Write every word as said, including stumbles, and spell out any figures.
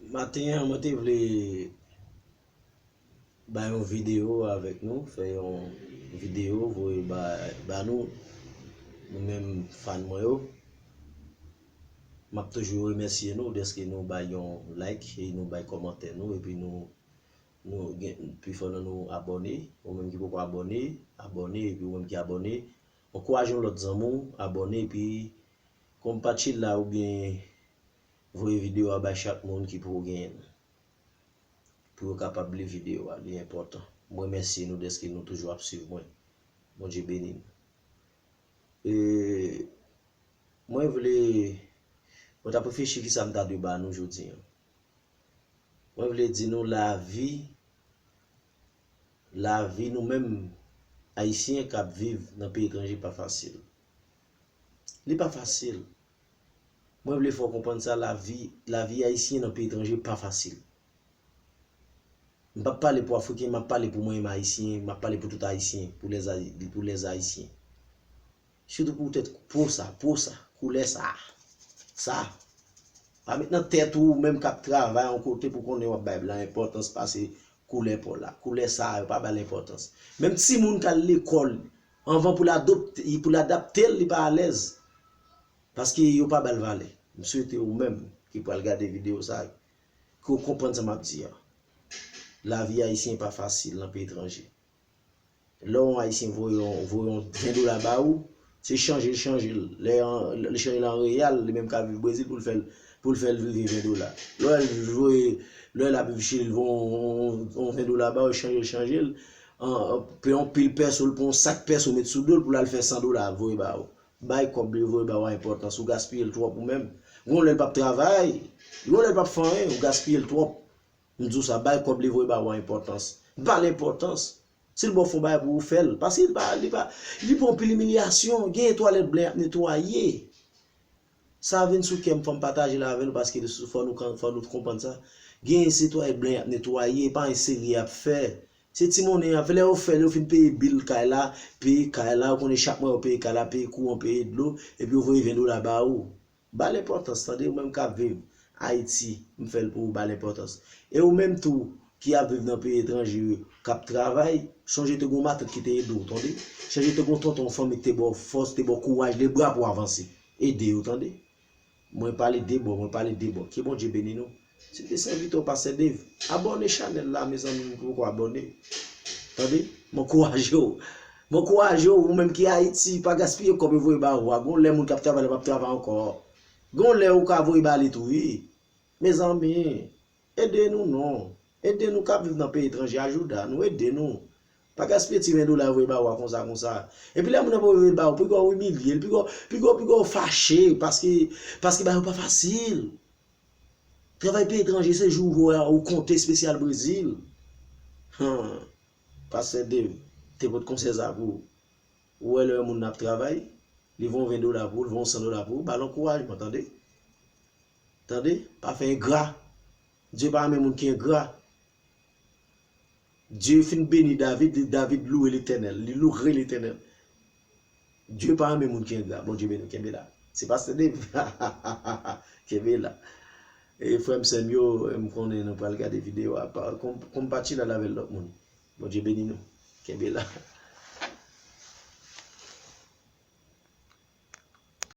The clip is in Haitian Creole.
Maten an, mwen te vle bay yon videyo avèk nou, fè yon videyo voye ba, ba nou, nou menm fan mwen yo. M ap toujou remèsye nou dèske nou bay yon like e nou bay kòmantè nou, epi nou, nou gen, pifò nan nou abòne, ou menm ki poko abòne, abòne, epi ou menm ki abòne, ankouraje yon lòt zanmi w, abòne, epi konpatje la oubyen voye videyo a bay chak moun ki poko genyen l. Pou yo kapab li videyo a, li enpòtan. Mwen remèsye nou dèske nou toujou ap swiv mwen. Bondye beni nou. E, mwen vle, mwen t ap reflechi kisa m ta dwe ba nou jodi an. Mwen vle di nou lavi, lavi nou menm Ayisyen k ap viv nan peyi etranje pa fasil. Li pa fasil. Mwen vle fè w konprann sa, lavi, lavi Ayisyen nan peyi etranje pa fasil. M p ap pale pou Afriken, m ap pale pou mwen menm Ayisyen, m ap pale pou tout Ayisyen, pou lèz, pou lèz Ayisyen. Sitou poutèt po sa, po sa, koulè sa, sa. Pa met nan tèt ou, ou menm k ap travay yon kote pou konnen w ap bay blan enpòtans pase koulè po la. Koulè sa a, yo pa ba l enpòtans. Menm timoun k al lekòl, anvan pou l adopte, pou l adapte l, li pa alèz. Paske yo pa ba l valè. M swete ou menm ki pral gade videyo sa a, ke w konprann sa m ap di a. Lavi Ayisyen pa fasil nan peyi etranje. Lè yon Ayisyen voye yon, voye yon ven dola ba ou, se chanje l chanje l. Lè an, lè l chanje l an reyal, li menm ka viv Brezil pou l fè l, pou l fè l rive ven dola. Lè l voye, lè l ap viv Chili, l voye yon, yon ven dola ba ou, chanje l chanje l. An, an, pran yon pil pèso, l pran yon sak pèso, met sou do l pou l al fè san dola, voye ba ou. Bay kòb li voye ba ou a enpòtans, ou gaspiye l twòp ou menm. Gon lè l p ap travay, gon lè l p ap fè anyen, ou gaspiye l twòp. M di w sa, bay kòb li voye ba ou a enpòtans. Ba l enpòtans. Si l ba w fè yon bagay pou ou fè l. Paske li pa, li pa, li pran anpil imilyasyon. Gen twalèt blan y ap netwaye. Sa vin sou kè m, fò m pataje l avè nou paske fò nou, fò nou konprann sa. Gen se twalèt blan y ap netwaye, e pa yon seri y ap fè. Se ti monnen y ap fè. Lè yo fè l, yo fin peye bil kay la, peye kay la, ou konnen chak mwa yo peye kay la, peye kouran, peye dlo, epi yo voye ven dola ba ou. Ba l enpòtans, tande, ou menm k ap viv Ayiti, m fè l pou ou, ba l enpòtans. E ou menm tou, ki ap viv nan peyi etranje, k ap travay, sonje te gon matant ki te ede w, tande. Sonje te gon tonton fanmi ki te ba w fòs, te ba w kouraj, lebra pou w avanse. Ede yo, tande. Mwen pale de bò, mwen pale de bò. Ke Bondye beni nou. Se te sèvitè w, Pastè Dave. Abòne chanèl la, mezanmi, m poko abòne. Tande? M ankouraje w. M ankouraje w, ou menm ki Ayiti, pa gaspiye kòb yo voye ba ou a. Gon lè moun k ap travay la p ap travay ankò. Gon lè ou ka voye ba li tou, wi. Mezanmi, ede nou non. Ede nou k ap viv nan peyi etranje, ajouda nou, ede nou. Pa gaspiye ti ven dola yo voye ba ou a konsa, konsa. Epi lè moun nan voye ba ou, piga w imilye l, piga w, piga w, piga w fache, paske, paske bagay yo pa fasil. Travay peyi etranje, se jou ou wè ou konte espesyal Brezil. Hum. Pastè Dave te pot konsèy sa pou ou. Ou wè lè yon moun ap travay, li voye yon ven dola pou ou, li voye yon san dola pou ou, ba l ankourajman, tande. Tande, pa fè engra. Dye pa renmen moun ki engra. Dye fin beni David, li, David louwe Letènèl, li louwe Letènèl. Dye pa renmen moun ki engra. Bondye beni w, kenbe la. Se Pastè Dave. Kenbe la. E frè m, sè m yo, m konnen nou pral gade videyo a. Pa, kon, konpatje l avèk lòt moun. Bondye beni nou. Kenbe la.